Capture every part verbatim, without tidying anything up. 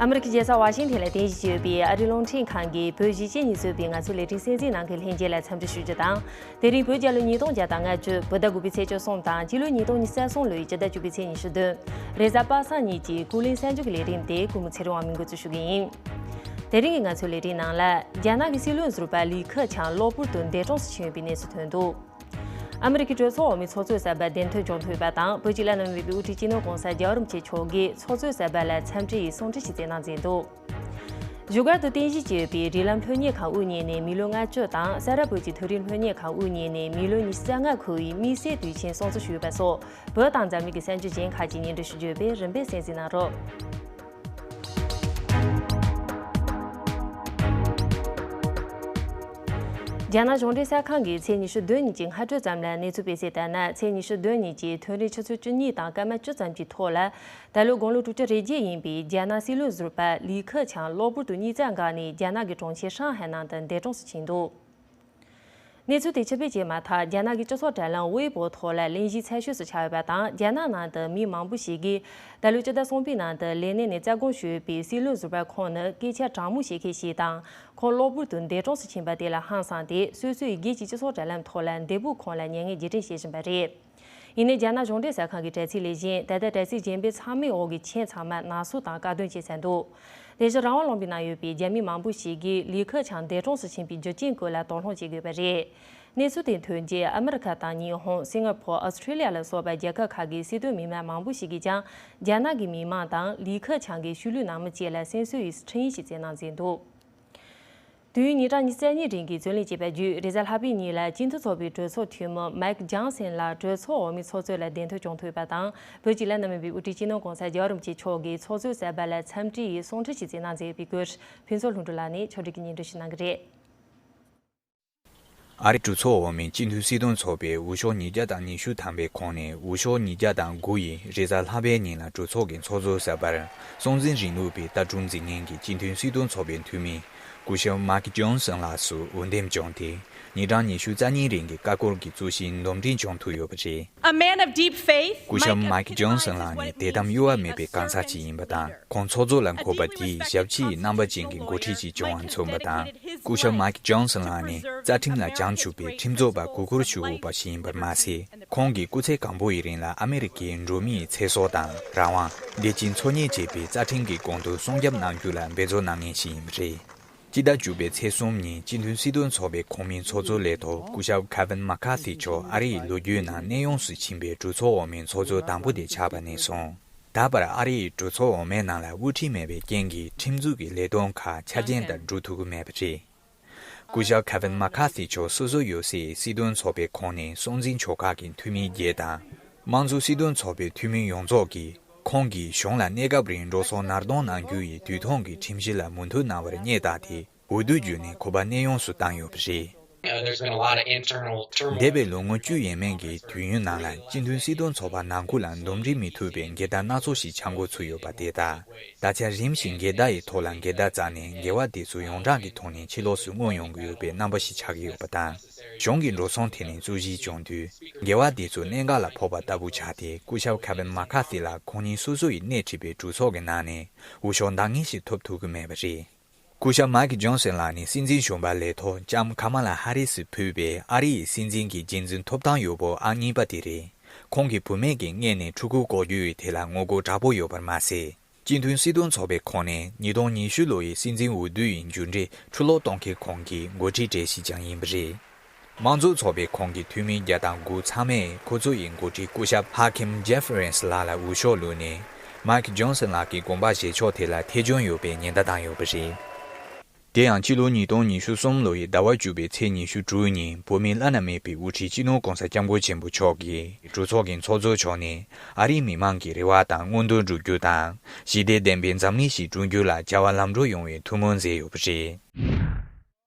ཨ་མི་རི་ཀའི་རྒྱལ་ས་ཝ་ཤིང་ཐན་ལ་རྟེན་གཞི་བྱས་ཡོད་པའི་ཨ་རིའི་རླུང་འཕྲིན་ཁང་གིས་བོད་གཞིས་བྱེས་གཉིས་གཙོས་པའི་ང་ཚོའི་ལས་རིམ་གསན་གཟིགས་གནང་མཁན་ལྷན་རྒྱས་ལ་འཚམས་འདྲི་ཞུ་རྒྱུ་དང་། དེ་རིང་བོད་རྒྱལ་ལོ་ཉིས་སྟོང་བརྒྱ་དང་ལྔ་བཅུ། བོད་ཟླ་དགུ་པའི་ཚེས་བཅུ་གསུམ་དང་སྤྱི་ལོ་ཉིས་སྟོང་ཉི་ཤུ་རྩ་གསུམ་ལོའི་སྤྱི་ཟླ་བཅུ་པའི་ཚེས་ཉི་ཤུ་བདུན། རེས་གཟའ་པ་སངས་ཉིན་གྱི་སྐུ་ལུས་གསར་འཇོག་གི་ལས་རིམ་དེ་ཀུན་མོ་ཚེ་རིང་དབང་མོས་འགོ་འཛུགས་ཞུ་གི་ཡིན། དེ་རིང་གི་ང་ཚོའི་ལས་རིམ་ནང་ལ། རྒྱ་ནག་གི་སྲིད་བློན་ཟུར་པ་ལི་ཁེ་ཆང་གློ་བུར་དུ་འདས་གྲོངས་སུ་ཕྱིན་ཡོད་པའི་གནས་ཚུལ་ཐོན་འདུག་ཨ་མི་རི་ཀའི་གྲོས་ཚོགས་འོག་མའི་ཚོགས་གཙོའི་གསར་པ་གདན་ཐོན་བྱུང་ཐུབ་པ་དང་། བོད་ཀྱི་བླ་ན་མེད་པའི་དབུ་ཁྲིད་སྤྱི་ནོར་༸གོང་ས་༸རྒྱལ་བ་རིན་པོ་ཆེ་མཆོག་གིས་ཚོགས་གཙོའི་གསར་པ་ལ་འཚམས་འདྲི་ཡི་གསུང་འཕྲིན་ཞིག་བསྩལ་གནང་མཛད་འདུག་བཞུགས་སྒར་དུ་རྟེན་གཞི་བྱས་ཡོད་པའི་རིགས་ལམ་ལྷོད་གཉེར་ཁང་དབུ་བརྙེས་ནས་མི་ལོ་ལྔ་བཅུ་དང་། ས་རཱ་བོད་ཀྱི་མཐོ་རིམ་ལྷོད་གཉེར་ཁང་དབུ་བརྙེས་ནས་མི་ལོ་ཉི་ཤུ་རྩ་ལྔ་འཁོར་བའི་དམིགས་བསལ་དུས་ཆེན་སྲུང་བརྩི་ཞུས་པ་སོགས། བོད་དང་འཛམ་གླིང་གི་གསར་འགྱུར་གཞན་ཁག་ཅིག་སྙན་སྒྲོན་ཞུ་རྒྱུ་ཡོད་པས་རིམ་པས་གསན་གཟིགས་གནང་རོགས། རྒྱ་ནག་གཞུང་འབྲེལ་གསར་ཁང་གིས་ཚེས་ཉི་ཤུ་བདུན་ཉིན་གྱི་སྔ་དྲོ་ཙམ་ལ་གནས་ཚུལ་སྤེལ་གསལ་ལྟར་ན། ཚེས་ཉི་ཤུ་བདུན་ཉིན་གྱི་ཐུན་རིན་ཆུ་ཚོད་བཅུ་གཉིས་དང་སྐར་མ་བཅུ་ཙམ་གྱི་ཐོག་ལ། ད་ལོའི་དགུང་ལོ་དྲུག་ཅུ་རེ་བརྒྱད་ཡིན་པའི་རྒྱ་ནག་སྲིད་བློན་ཟུར་པ་ལི་ཁེ་ཆང་གློ་བུར་དུ་གཉིད་རྩལ་འགགས་ནས་རྒྱ་ནག་གི་གྲོང་ཁྱེར་ཧྲང་ཧའེ་ནང་དུ་འདས་གྲོངས་སུ་ཕྱིན་འདུག་གནས་ཚུལ་དེ་ཕྱིར་འབུད་བྱས་མ་ཐག་རྒྱ་ནག་གི་སྤྱི་ཚོགས་དྲ་ལམ་ཝེ་པོ་ཐོག་ལ་གླེང་གཞི་ཚ་ཤོས་སུ་ཆགས་ཡོད་པ་དང་། རྒྱ་ནག་ནང་དུ་མི་མང་པོ་ཞིག་གིས་ད་ལོའི་སྤྱི་ཟླ་གསུམ་པའི་ནང་དུ་ལས་གནས་ནས་རྩ་དགོངས་ཞུས་པའི་སྲིད་བློན་ཟུར་པ་ཁོང་ནི་སྐད་ཆ་དྲང་མོ་བཤད་མཁན་ཞིག་དང་། ཁོང་གློ་བུར་དུ་འདས་གྲོངས་སུ་ཕྱིན་པ་དེ་ལ་ཧང་སངས་ཏེ། སོ་སོའི་སྒེར་གྱི་སྤྱི་ཚོགས་དྲ་ལམ་ཐོག་ལ་འདས་པོ་ཁོང་ལ་མྱ་ངན་རྗེས་དྲན་བྱེད་བཞིན་པ་རེད། ཡིན་ནའི་རྒྱ་ནག་གཞུང་འབྲེལ་གསར་ཁང་གི་དྲ་ཚིགས་ལས་གཞན། ད་ལྟ་དྲ་ཚིགས་རྒྱན་པའི་ཚང་མའི་འོག་གི་མཆན་ཚང་མ་ནང་སོ་དང་བཀག་སྡོམ་བྱས་ཚར་འདུག་དེ་བཞིན་རང་དབང་ལུང་པའི་ནང་ཡོད་པའི་རྒྱ་མི་མང་པོ་ཞིག་གིས་ལི་ཁེ་ཆང་འདས་གྲོངས་སུ་ཕྱིན་པའི་རྒྱུ་རྐྱེན་སྐོར་ལ་དོགས་སློང་བྱེད་དགོས་པ་རེད། གནས་ཚུལ་དེ་ཐོན་རྗེས་ཨ་མི་རི་ཁ་དང་ཉི་ཧོང་། སིང་ག་ཕོར། ཨོ་སི་ཁྲི་ལི་ཡ་ལ་སོགས་པ་རྒྱལ་ཁབ་ཁག་གི་སྲིད་དོན་མི་སྣ་མང་པོ་ཞིག་གིས་ཀྱང་། རྒྱ་ནག་གི་མི་མང་དང་ལི་ཁེ་ཆང་གི་ཤུལ་ལུས་ནང་མི་བཅས་ལ་སེམས་གསོ་ཡི་འཕྲིན་ཡིག་ཞིག་བསྩལ་གནང་མཛད་འདུག་དུས་ཡུན་ཉིན་གྲངས་ཉི་ཤུ་རྩ་གཉིས་རིང་གི་རྩོད་ལེན་བྱས་པ་བརྒྱུད། རེས་གཟའ་ལྷག་པའི་ཉིན་ལ་སྤྱི་འཐུས་ཚོགས་པའི་གྲོས་ཚོགས་འཐུས་མི་མཱིག་ཇོན་སན་ལགས་གྲོས་ཚོགས་འོག་མའི་ཚོགས་གཙོ་ལ་གདན་ཐོན་བྱུང་ཐུབ་པ་དང་། བོད་ཀྱི་བླ་ན་མེད་པའི་དབུ་ཁྲིད་སྤྱི་ནོར་༸གོང་ས་༸རྒྱལ་བ་རིན་པོ་ཆེ་མཆོག་གིས་ཚོགས་གཙོའི་གསར་པ་ལ་འཚམས་འདྲི་ཡི་གསུང་འཕྲིན་ཞིག་བསྩལ་གནང་མཛད་པའི་སྐོར། ཕུན་ཚོགས་ལྷུན་གྲུབ་ལགས་ནས་ཕྱོགས་སྒྲིག་གིས་སྙན་སྒྲོན་ཞུ་གནང་གི་རེད། ཨ་རིའི་གྲོས་ཚོགས་འོག་མའི་སྤྱི་འཐུས་སྲིད་དོན་ཚོགས་པའི་འོས་ཤོག་ཉིས་བརྒྱ་དང་ཉི་ཤུ་ཐམ་པའི་ཁོངས་ནས་འོས་ཤོག་ཉིས་བརྒྱ་དང་དགུ་ཡིས་རེས་གཟའ་ལྷག་པའི་ཉིན་ལ་གྲོས་ཚོགས་ཀྱི་ཚོགས་གཙོ་གསར་པར་སྲོང་བཙན་རིང་ལུགས་པའི་ལྟ་གྲུབ་འཛིན་མཁན་གྱི་སྤྱི་འཐུས་སྲིད་དོན་ཚོགས་པའི་འཐུས་མི་སྐུ་ཞབས་མཱིག་ཇོན་སན་ལགས་སུ་འོས་འདེམས་བྱུང་སྟེ། ཉིན་གྲངས་ཉི་ཤུ་རྩ་གཉིས་རིང་གི་ཀ་སྐོར་གྱི་གཙོ་གཞིའི་འདུམ་འགྲིག་བྱུང་ཐུབ་ཡོད་པ་རེད། A man of deep faith, སྐུ་ཞབས་Mike མཱིག་ཇོན་སན་ལགས་ནི་དད་དམ་གཡོ་བ་མེད་པའི་གང་ཟག་ཅིག་ཡིན་པ་དང་། ཁོང་ཚོགས་གཙོ་ལ་འཁོད་པ་དེས་ཞབས་ཕྱི་ཡི་རྣམ་པ་ཅན་གྱི་འགོ་ཁྲིད་ཅིག་བྱུང་བ་མཚོན་པ་དང་། སྐུ་ཞབས་མཱིག་ཇོན་སན་ལགས་ནི་རྩ་ཁྲིམས་ལ་བྱང་ཆུབ་པའི་ཁྲིམས་རྩོད་པ་གུས་བཀུར་ཞུ་དགོས་པ་ཞིག་ཡིན་པར་མ་ཟད། ཁོང་གིས་སྐུ་ཚེ་གང་པོ་ཡི་རིང་ལ་ཨ་མི་རི་ཀའི་འབྲོག་མིའི་ཚེ་སྲོག་དང་རང་དབང་། བདེ་སྐྱིད་འཚོ་གཉེར་བཅས་པའི་རྩ་ཁྲིམས་ཀྱི་གོང་དུ་སྲུང་སྐྱོབ་གནང་རྒྱུ་ལ་འབད་རྩོལ་གནང་མཁན་ཞིག་ཡིན་པ་རེད། སྤྱི་ཟླ་བཅུ་པའི་ཚེས་གསུམ་ཉིན་སྤྱི་འཐུས་སྲིད་དོན་ཚོགས་པའི་གོང་མའི་ཚོགས་གཙོ་ལས་ཐོག་སྐུ་ཞབས་ཁེ་ཝིན་མ་ཁ་ཐི་མཆོག་ཨ་རི་ཡི་ལོ་རྒྱུས་ནང་གནད་ཡོངས་སུ་ཕྱིན་པའི་གྲོས་ཚོགས་འོག་མའི་ཚོགས་གཙོ་དང་པོ་དེ་ཆགས་པ་ནས་བཟུང་། ད་བར་ཨ་རི་ཡི་གྲོས་ཚོགས་འོག་མའི་ནང་ལ་དབུ་ཁྲིད་མེད་པའི་རྐྱེན་གྱིས་ཁྲིམས་འཛུགས་ཀྱི་ལས་དོན་ཁག་འཆར་ཅན་ལྟར་འགྲོ་ཐུབ་ཀྱི་མེད་པ་རེད། སྐུ་ཞབས་ཁེ་ཝིན་མ་ཁ་ཐི་མཆོག་སོ་སོ་ཡོད་སའི་སྲིད་དོན་ཚོགས་པའི་ཁོངས་ནས་སྲོང་བཙན་ཆོལ་ཁ་གི་འཐུས་མི་བརྒྱད་དང་། དམངས་གཙོ་སྲིད་དོན་ཚོགས་པའི་འཐུས་མི་ཡོངས་རྫོགས་ཀྱིས་ཁོང་གིས་གཞུང་ལ་གནས་སྐབས་རིང་འགྲོ་སོང་ནར་གཏོང་གནང་རྒྱུ་ཡི་དུས་ཐུང་གི་ཁྲིམས་གཞི་ལ་མོས་མཐུན་གནང་བར་བསྙད་བཏང་སྟེ། འོས་བསྡུ་བརྒྱུད་ནས་གོ་པ་གནད་ཡོངས་སུ་བཏང་ཡོད་པ་རེད། Uh, there's been a lot of internal turmoil. འདས་པའི་ལོ་ངོ་བཅུ་ཡས་མས་ཀྱི་དུས་ཡུན་ནང་ལ་སྤྱི་མཐུན་སྲིད་དོན་ཚོགས་པ་ནང་ཁུལ་ལ་འདུམ་འགྲིག་མི་ཐུབ་པའི་འགལ་ཟླ་སྣ་ཚོགས་ཤིག་འཆར་འགོད་ཚུད་ཡོད་པ་དེ་དག་ད་ཆ་རིམ་བཞིན་འགལ་ཟླ་ཡི་ཐོག་ལ་འགལ་ཟླ་རྩ་ནས་འགལ་བ་དེ་ཚོ་ཡོངས་གྲགས་ཀྱི་ཐོག་ནས་ཕྱི་ལོགས་སུ་མངོན་ཡོང་གི་ཡོད་པའི་རྣམ་པ་ཞིག་ཆགས་ཀྱི་ཡོད་པ་དང་། གཞུང་གི་འགྲོ་སོང་ཐད་ནས་རྩོད་གཞི་བྱུང་དུས། འགལ་བ་དེ་ཚོ་གནད་འགག་ལ་ཕོག་པ་ལྟ་བུ་ཆགས་ཏེ། སྐུ་ཞབས་ཁེ་ཝིན་མ་ཁ་ཐི་ལགས་ཁོང་ཉིད་སོ་སོ་ཡིས་སྣེ་ཁྲིད་པའི་གྲོས་ཚོགས་ཀྱི་ནང་ནས་འོས་ཤོག་འདང་ངེས་ཤིག་ཐོབ་ཐུབ་ཀྱི་མེད་པ་རེད། སྐུ་ཞབས་མཱིག་ཇོན་སན་ལགས་ནི་སྲིད་འཛིན་གཞོན་པ་ལས་ཐོག་ལྕམ་ཁ་མ་ལ་ཧ་རི་སིས་ཕུད་པའི་ཨ་རི་ཡི་སྲིད་འཛིན་གྱི་རྒྱལ་འཛིན་ཐོབ་ཐང་ཡོད་པོ་ཨང་གཉིས་པ་དེ་རེད། ཁོང་གི་བུད་མེད་ཀྱི་མངལ་ནས་ཕྲུ་གུ་འགོ་རྒྱུ་ཡི་ཐད་ལ་ངོ་རྒོལ་དྲག་པོ་ཡོད་པར་མ་ཟད། སྤྱི་མཐུན་སྲིད་དོན་ཚོགས་པའི་ཁོངས་ནས་ཉིས་སྟོང་ཉི་ཤུ་ལོ་ཡི་སྲིད་འཛིན་འོས་བསྡུ་ཡི་མཇུག་འབྲས་ཕྱིར་སློག་གཏོང་མཁན་ཁོང་གི་འགོ་ཁྲིད་གྲས་ཤིག་ཀྱང་ཡིན་པ་རེད། དམངས་གཙོ་ཚོགས་པའི་ཁོངས་ཀྱི་འཐུས་མི་བརྒྱ་དང་དགུ་ཚང་མས་ཁོ་ཚོ་ཡི་འགོ་ཁྲིད་སྐུ་ཞབས་ཧ་ཁིམ་ཇེ་ཧྥི་རན་སི་ལགས་ལ་འོས་ཤོག་བླུགས་ནས། མཱིག་ཇོན་སན་ལགས་ཀྱི་དགོངས་པ་བཞེས་ཕྱོགས་དེ་ལ་ཐེ་བྱུས་ཡོད་པའི་ཉེན་བརྡ་བཏང་ཡོད་པ་རེད། དེ་ཡང་ཕྱི་ལོ་ཉིས་སྟོང་ཉི་ཤུ་གསུམ་ལོ་ཡི་ཟླ་བ་བཅུ་པའི་ཚེས་ཉི་ཤུ་དྲུག་ཉིན་བོད་མིའི་བླ་ན་མེད་པའི་དབུ་ཁྲིད་སྤྱི་ནོར་༸གོང་ས་༸སྐྱབས་མགོན་ཆེན་པོ་མཆོག་གིས་གྲོས་ཚོགས་ཀྱི་ཚོགས་གཙོ་མཆོག་ནས་ཨ་རིའི་མི་མང་གི་རེ་བ་དང་མངོན་འདོད་བསྒྲུབ་རྒྱུ་དང་། ཞི་བདེ་ལྡན་པའི་འཛམ་གླིང་ཞིག་བསྐྲུན་རྒྱུ་ལ་བྱ་བ་ལམ་འགྲོ་ཡོང་བའི་ཐུགས་སྨོན་མཛད་ཡོད་པ་རེད།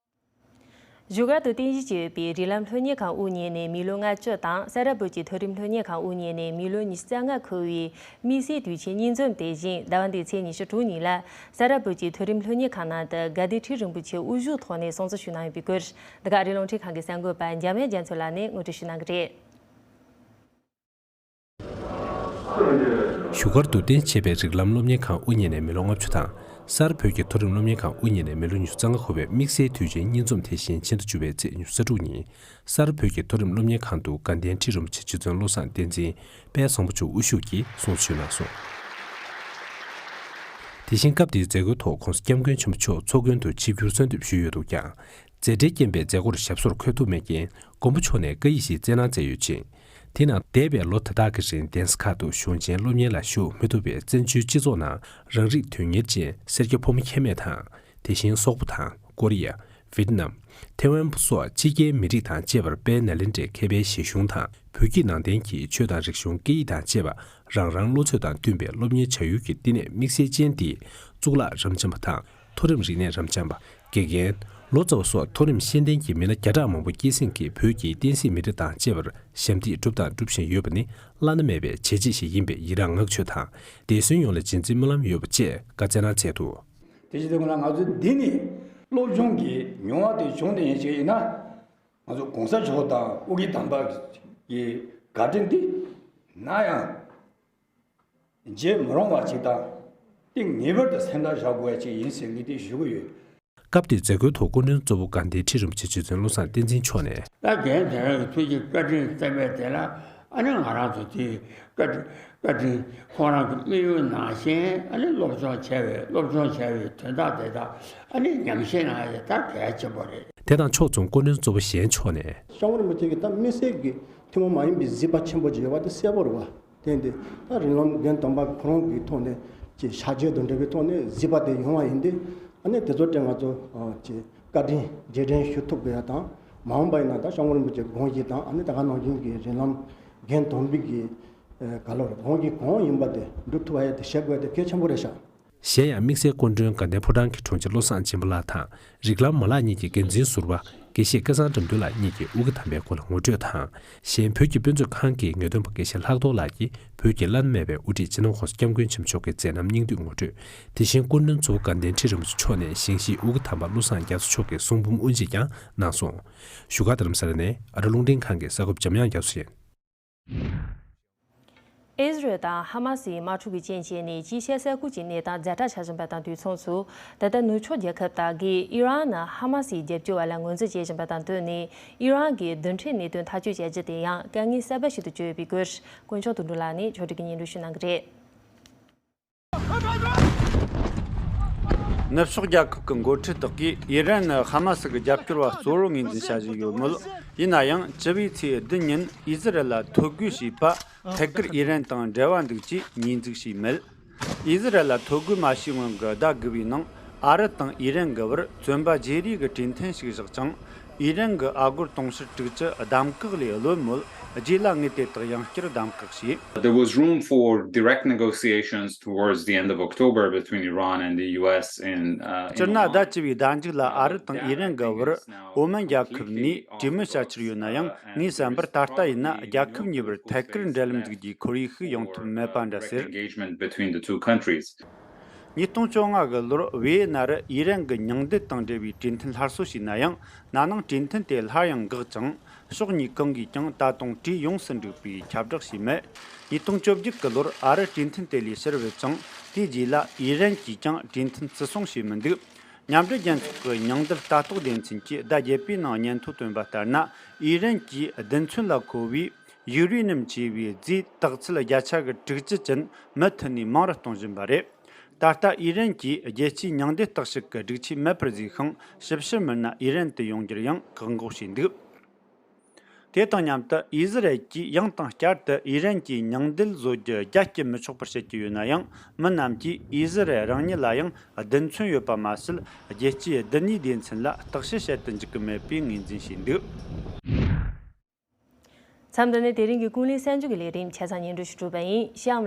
བཞུགས་སྒར་དུ་རྟེན་གཞི་བྱས་ཡོད་པའི་རིགས་ལམ་ལྷོད་གཉེར་ཁང་དབུ་བརྙེས་ནས་མི་ལོ་ལྔ་བཅུ་དང་། ས་རཱ་བོད་ཀྱི་མཐོ་རིམ་ལྷོད་གཉེར་ཁང་དབུ་བརྙེས་ནས་མི་ལོ་ཉི་ཤུ་རྩ་ལྔ་འཁོར་བའི་དམིགས་བསལ་དུས་ཆེན་གཉིས་འཛོམས་དེ་བཞིན་ཟླ་བ་འདིའི་ཚེས་ཉི་ཤུ་དྲུག་ཉིན་ལ་ས་རཱ་བོད་ཀྱི་མཐོ་རིམ་ལྷོད་གཉེར་ཁང་ནང་དུ་དགའ་ལྡན་ཁྲི་རིན་པོ་ཆེ་དབུ་བཞུགས་ཐོག་ནས་སྲུང་བརྩི་ཞུས་གནང་ཡོད་པའི་སྐོར། འདི་ག་ཨ་རིའི་རླུང་འཕྲིན་ཁང་གི་གསར་འགོད་པ་འཇམ་དབྱངས་རྒྱ་མཚོ་ལགས་ནས་ངོ་སྤྲོད་ཞུས་གནང་གི་རེད། བཞུགས་སྒར་དུ་རྟེན་བྱས་པའི་རིགས་ལམ་སློབ་གཉེར་ཁང་དབུ་བརྙེས་ནས་མི་ལོ་ལྔ་བཅུ་དང་ གསར་བོད་ཀྱི་མཐོ་རིམ་སློབ་གཉེར་ཁང་དབུ་བརྙེས་ནས་མི་ལོ་ཉི་ཤུ་རྩ་ལྔ་འཁོར་བའི་དམིགས་བསལ་དུས་ཆེན་གཉིས་འཛོམས་དེ་བཞིན་ཕྱི་ཟླ་བཅུ་པའི་ཚེས་ཉི་ཤུ་རྩ་དྲུག་ཉིན། གསར་བོད་ཀྱི་མཐོ་རིམ་སློབ་གཉེར་ཁང་དུ་དགའ་ལྡན་ཁྲི་རིན་པོ་ཆེ་རྗེ་བཙུན་བློ་བཟང་བསྟན་འཛིན་དཔལ་བཟང་པོ་མཆོག་དབུ་བཞུགས་ཀྱིས་གསུང་ཞུས་གནང་སོང་། དེ་བཞིན་སྐབས་དེའི་མཛད་སྒོའི་ཐོག་༧གོང་ས་༧སྐྱབས་མགོན་ཆེན་པོ་མཆོག་ཚོགས་མགོན་དུ་ཆིབས་བསྒྱུར་གསོལ་འདེབས་ཞུས་ཡོད་འདུག་ཀྱང་། མཛད་བྲེལ་རྐྱེན་པས་མཛད་སྒོར་ཞབས་སོར་འཁོད་ཐུབ་མེད་རྐྱེན། མགོན་པོ་མཆོག་ནས་བཀའ་ཡིག་ཞིག་བསྩལ་གནང་མཛད་ཡོད་ཅིང་། དེས་ན་འདས་པའི་ལོ་དེ་དག་གི་རིང་གདན་ས་ཁག་ཏུ་གཞུང་ཆེན་སློབ་གཉེར་ལ་ཞུགས་མི་ཐུབ་པའི་བཙན་བྱོལ་སྤྱི་ཚོགས་ནང་རང་རིགས་དོན་གཉེར་ཅན་སེར་སྐྱ་ཕོ་མོ་ཁྱད་མེད་དང་། དེ་བཞིན་སོག་པོ་དང་ཀོ་རི་ཡ། ཝེ་ཏི་ནམ། ཐེ་ཝན་སོགས་ཕྱི་རྒྱལ་མི་རིགས་དང་བཅས་པར་དཔལ་ནཱ་ལེནྡྲའི་མཁས་པའི་བཞེད་གཞུང་དང་བོད་ཀྱི་ནང་བསྟན་གྱི་ཆོས་དང་རིག་གཞུང་སྐད་ཡིག་དང་བཅས་པ་རང་རང་བློ་ཚོད་དང་བསྟུན་པའི་སློབ་གཉེར་བྱ་ཡུལ་གྱི་བསྟི་གནས་དམིགས་བསལ་ཅན་འདིས་གཙུག་ལག་རབ་འབྱམས་པ་དང་། མཐོ་རིམ་རིག་གནས་རབ་འབྱམས་པ། དགེ་རྒན། ལོ་ཙཱ་བ་སོགས་མཐོ་རིམ་ཤེས་ལྡན་གྱི་མི་སྣ་བརྒྱ་ཕྲག་མང་པོ་སྐྱེད་སྲིང་གིས་བོད་ཀྱི་བསྟན་སྲིད་མི་སྡེ་དང་བཅས་པར་ཞབས་འདེགས་བསྒྲུབས་དང་སྒྲུབ་བཞིན་ཡོད་པ་ནི་བླ་ན་མེད་པའི་བྱས་རྗེས་ཤིག་ཡིན་པས་ཡི་རངས་བསྔགས་བརྗོད་དང་འདས་གསོན་ཡོངས་ལ་རྗེས་འཛིན་སྨོན་ལམ་ཡོད་པ་བཅས་བཀའ་སྩལ་གནང་མཛད་འདུག། དེ་བཞིན་དུ་ང་ཚོ་འདི་ནི་སློབ་སྦྱོང་གི་མྱོང་བ་དེ་བྱུང་དེ་ཡིན་ཞིག་ཡིན་ན། ང་ཚོ་གོང་ས་མཆོག་དང་ཨོ་རྒྱན་དམ་པ་གི་བཀའ་དྲིན་འདི་ན་ཡང་བརྗེད་མི་རུང་བ་ཅིག་དང་། དེ་ངེས་པར་དུ་སེམས་ཐག་བཞག་དགོས་ཡ་ཅིག་ཡིན་ཟེར་ངས་དེ་ཞུ་གི་ཡོད། སྐབས་དེའི་མཛད་སྒོའི་ཐོག་སྐུ་མགྲོན་གཙོ་བོ་དགའ་ལྡན་ཁྲི་རིན་པོ་ཆེ་རྗེ་བཙུན་བློ་བཟང་བསྟན་འཛིན་མཆོག་ནས། ད་རྒན་དེ་རང་གི་ཐུགས་ཀྱི་བཀའ་དྲིན་བསྩལ་བའི་དེ་ལ་ཨ་ནི་ང་རང་ཚོ་དེ་བཀའ་དྲིན་བཀའ་དྲིན་ཁོང་རང་གི་དམིགས་ཡུལ་ནང་བཞིན་ཨ་ནི་སློབ་སྦྱོང་བྱས་པའི་སློབ་སྦྱོང་བྱས་པའི་དོན་དག་དེ་དག་ཨ་ནི་ཉམས་བཞེས་གནང་ཡ་དེ་ད་གལ་ཆེན་པོ་རེད། དེ་དང་ཕྱོགས་མཚུངས་སྐུ་མགྲོན་གཙོ་བོ་གཞན་མཆོག་ནས། སྐྱབས་མགོན་རིན་པོ་ཆེ་གིས་ད་དམིགས་བསལ་གྱི་ཐུན་མོང་མ་ཡིན་པའི་གཟིགས་པ་ཆེན་པོ་ཅིག་ཡོད་པ་དེ་གསལ་པོ་རེད་བ། བརྟེན་ཏེ་ད་རིགས་ལམ་རྒན་དམ་པ་ཁོ་རང་གི་ཐོག་ནས་ཀྱི་བྱ་སྤྱོད་དང་འབྲེལ་བའི་ཐོག་ནས་གཟིགས་པ་དེ་ཡོང་བ་ཡིན་ཏེ། ཨ་ནི་དེ་ཚོ་དེ་ང་ཚོ་ཀྱི་བཀའ་དྲིན་རྗེས་དྲན་ཞུ་ཐུབ་དགོས་ཡ་དང་། མ་འོངས་པ་ཡིན་ན་ད་སྐྱབས་མགོན་རིན་པོ་ཆེ་དགོངས་གཞི་དང་ཨ་ནི་ད་ག་ནང་བཞིན་གྱི་རིགས་ལམ་རྒན་དམ་པའི་གི་ག་ལོར་དགོངས་གཞི་གང་ཡིན་པ་དེ་འགྲུབ་ཐུབ་པ་ཡ་དེ་བྱེད་དགོས་ཡ་དེ་གལ་ཆེན་པོ་རེད་ཤག། གཞན་ཡང་དམིགས་བསལ་སྐུ་མགྲོན་དགའ་ལྡན་ཕོ་བྲང་གི་དྲུང་ཆེ་བློ་བཟང་སྦྱིན་པ་ལགས་དང་། རིགས་ལམ་མ་ལག་གཉིས་ཀྱི་འགན་འཛིན་ཟུར་པ་དགེ་བཤེས་སྐལ་བཟང་དགྲ་འདུལ་ལགས་གཉིས་ཀྱིས་དབུ་མཁའ་དམ་པའི་སྐོར་ལ་ངོ་སྤྲོད་དང་། གཞན་བོད་ཀྱི་དཔེ་མཛོད་ཁང་གི་ངེས་སྟོན་པ་དགེ་བཤེས་ལྷག་རྡོར་ལགས་ཀྱིས་བོད་ཀྱི་བླ་ན་མེད་པའི་དབུ་ཁྲིད་སྤྱི་ནོར་༧གོང་ས་༧སྐྱབས་མགོན་ཆེན་པོ་མཆོག་གི་མཛད་རྣམ་སྙིང་བསྡུས་ངོ་སྤྲོད། དེ་བཞིན་སྐུ་མགྲོན་གཙོ་བོ་དགའ་ལྡན་ཁྲི་རིན་པོ་ཆེ་མཆོག་ནས་བཞེངས་གཞིས་དབུ་མཁའ་དམ་པ་བློ་བཟང་རྒྱ་མཚོ་མཆོག་གི་གསུང་འབུམ་དབུ་འབྱེད་ཀྱང་གནང་སོང་། བཞུགས་སྒར་རྡ་རམ་ས་ལ་ནས་ཨ་རོ་རླུང་འཕྲིན་ཁང་གི་གསར་འགོད་པ་འཇམ་དབྱངས་རྒྱ་མཚོ་ཡིན། ཨི་ཟི་རལ་དང་ཧ་མ་སིའི་དམག་འཁྲུག་གི་རྐྱེན་བྱས་ནས་དཀྱིལ་ཤར་ས་ཁུལ་གྱི་གནས་སྟངས་ཛ་དྲག་ཆགས་བཞིན་པ་དང་དུས་མཚུངས་སུ། ད་ལྟ་ནུབ་ཕྱོགས་རྒྱལ་ཁབ་དག་གིས་ཨི་རན་ནང་ཧ་མ་སིའི་རྒྱབ་སྐྱོར་བ་ལ་ངོས་འཛིན་བྱེད་བཞིན་པ་དང་བསྟུན་ནས་ཨི་རན་གྱི་རྡུལ་ཕྲན་གནད་དོན་ཐག་གཅོད་བྱ་རྒྱུ་དེ་ཡང་དཀའ་ངལ་གསར་པ་ཞིག་ཏུ་གྱུར་ཡོད་པའི་སྐོར་དཀོན་མཆོག་དོན་གྲུབ་ལགས་ནས་ཕྱོགས་སྒྲིག་གིས་སྙན་སྒྲོན་ཞུ་གནང་གི་རེད། ནུབ་ཕྱོགས་རྒྱལ་ཁབ་ཀྱི་འགོ་ཁྲིད་དག་གིས་ཨི་རན་ནི་ཧ་མ་སི་གི་རྒྱབ་སྐྱོར་བ་གཙོ་བོར་ངོས་འཛིན་བྱ་བཞིན་ཡོད་མོད། ཡིན་ན་ཡང་བཅུ་བའི་ཚེས་བདུན་ཉིན་ཨི་ཟི་རལ་ལ་ཐོ་འགོད་བྱས་པ་ཐད་ཀར་ཨི་རན་དང་འབྲེལ་བ་འདུག་ཅེས་ཉེས་འཛུགས་བྱས་མེད། ཨི་ཟི་རལ་ལ་ཐོ་འགོད་མ་བྱས་སྔོན་གྱི་ཟླ་དགུ་པའི་ནང་ཨ་རི་དང་ཨི་རན་གྱི་བར་བཙོན་པ་བརྗེ་རེས་ཀྱི་གྲོས་མཐུན་ཞིག་བཞག་ཅིང་། ཨི་རན་གྱི་ཨ་སྒོར་དུང་ཕྱུར་དྲུག་ཅུ་གདམ་ག་ལས་ལོན་མོད། རྗེས་ལ་ངས་དེ་དག་ཡང་བསྐྱར་གདམ་ག་བྱས། There was room for direct negotiations towards the end of October between Iran and the U S in, uh, in སྤྱིར་ན་Oman. ཟླ་བཅུ་པའི་ཟླ་མཇུག་ལ་ཨ་རི་དང་ཨི་རན་གྱི་བར་ཨོ་མན་རྒྱལ་ཁབ་ནས་གྲོས་མོལ་བྱ་འཆར་ཡོད་ན་ཡང་། ངའི་བསམ་པར་ད་ལྟ་ཡིན་ན་རྒྱལ་ཁབ་གཉིས་བར་ཐད་ཀར་འབྲེལ་ལམ་འཛུགས་རྒྱུའི་ཁོར་ཡུག་ཞིག་ཡོང་ཐུབ་མེད་པ་འདྲ་ཟེར། Engagement between the two countries. ཉིས་སྟོང་བཅོ་ལྔ་གི་ལོར་ཝི་ཡེ་ན་རུ་ཨི་རན་གྱི་ཉིང་རྡུལ་དང་འབྲེལ་བའི་གྲོས་མཐུན་སླར་གསོ་བྱས་ན་ཡང་། ན་ནིང་གྲོས་མཐུན་དེ་སླར་ཡང་འགག་ཅིང་། ཕྱོགས་གཉིས་གང་གིས་ཀྱང་ད་དུང་གྲོས་ཡོངས་སུ་འགྲིག་པའི་ཁྱབ་བསྒྲགས་བྱས་མེད། ཉིས་སྟོང་བཅོ་བརྒྱད་ཀྱི་ལོར་ཨ་རི་གྲོས་མཐུན་དེ་ལས་ཕྱིར་བུད་ཅིང་། དེའི་རྗེས་ལ་ཨི་རན་གྱིས་ཀྱང་གྲོས་མཐུན་བརྩི་སྲུང་བྱས་མི་འདུག། མཉམ་འབྲེལ་རྒྱལ་ཚོགས་ཀྱི་ཉིང་རྡུལ་ལྟ་རྟོག་སྡེ་ཚན་གྱིས་ཟླ་བརྒྱད་པའི་ནང་སྙན་ཐོ་བཏོན་པ་ལྟར་ན། ཨི་རན་གྱིས་རྡུལ་མཚོན་ལ་མཁོ་བའི་ཡུ་རེ་ནི་ཡམ་ཅེས་པའི་རྫས་དག་ཚད་བརྒྱ་ཆ་གི་དྲུག་ཅུ་ཅན་མུ་མཐུད་ནས་མང་རུ་གཏོང་བཞིན་པ་རེད། ད་ལྟ་ཨི་རན་གྱིས་རྒྱལ་སྤྱིའི་ཉིང་རྡུལ་བརྟག་ཞིབ་ཀྱི་སྒྲིག་ཆས་མེད་པར་བཟོས་ཤིང་། ཞིབ་བཤེར་མི་སྣ་ཨི་རན་དུ་ཡོང་རྒྱུར་ཡང་བཀག་འགོག་བྱས་འདུག། དེ་དང་མཉམ་དུ་ཨི་ཟི་རལ་གྱིས་ཡང་དང་བསྐྱར་དུ་ཨི་རན་གྱིས་ཉིང་རྡུལ་བཟོ་རྒྱུ་རྒྱ་སྐྱེད་མི་ཆོག་པར་བཤད་ཀྱི་ཡོད་ན་ཡང་། མི་རྣམས་ཀྱིས་ཨི་ཟི་རལ་རང་ཉིད་ལ་ཡང་རྡུལ་མཚོན་ཡོད་པ་མ་ཟད། རྒྱལ་སྤྱིའི་རྡུལ་སྣེའི་སྡེ་ཚན་ལ་བརྟག་དཔྱད་བྱེད་དུ་འཇུག་གི་མེད་པའི་ངོས་འཛིན་བྱས་འདུག། མཚམས་འདི་ནས་དེ་རིང་གི་ཀུན་གླེང་གསར་འགྱུར་གྱི་ལས་རིམ་ཆ་ཚང་སྙན་སྒྲོན་ཞུ་གྲུབ་པ་ཡིན། གཤམ་ལ།